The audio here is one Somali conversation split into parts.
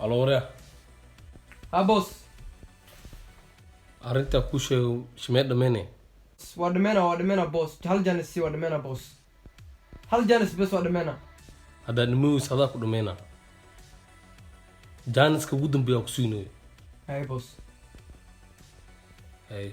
Alo, waryaa. Ha, boss. Arrintaa kuu sheego shimee dhammaynaya? Waa dhameyna, waa dhameyna, boss. Hal chance sii, waa dhameyna, boss. Hal chance bes, waa dhameyna. Haddaad dhameynaysa, adaa ku dhammaynaa. Chance-ka ugu dambeeya ku siinayo. Hay, boss. Hay.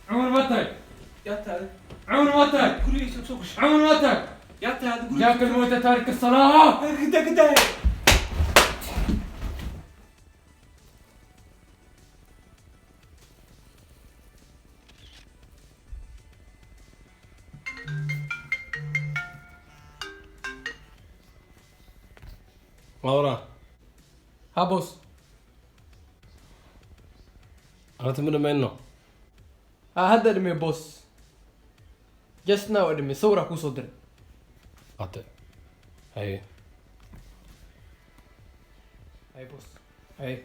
Cumar ma tahay? Yaa tahay? Cumar ma tahay? Gurigiisa soo gashay. Cumar ma tahay? Yaa tahay guriga? جاك الموت تارك الصلاة. Gida gida. Laura. Ha, boss. Arrinta ma dhammayno? Ha, hadda dhamey, boss. Just now dhamey, sawira kuu soo diray. Ate, haye. Hay, boss, hay.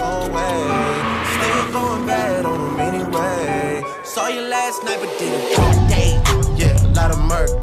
Away. Still going bad on them anyway. Saw you last night, but didn't talk. Yeah, a lot of murk.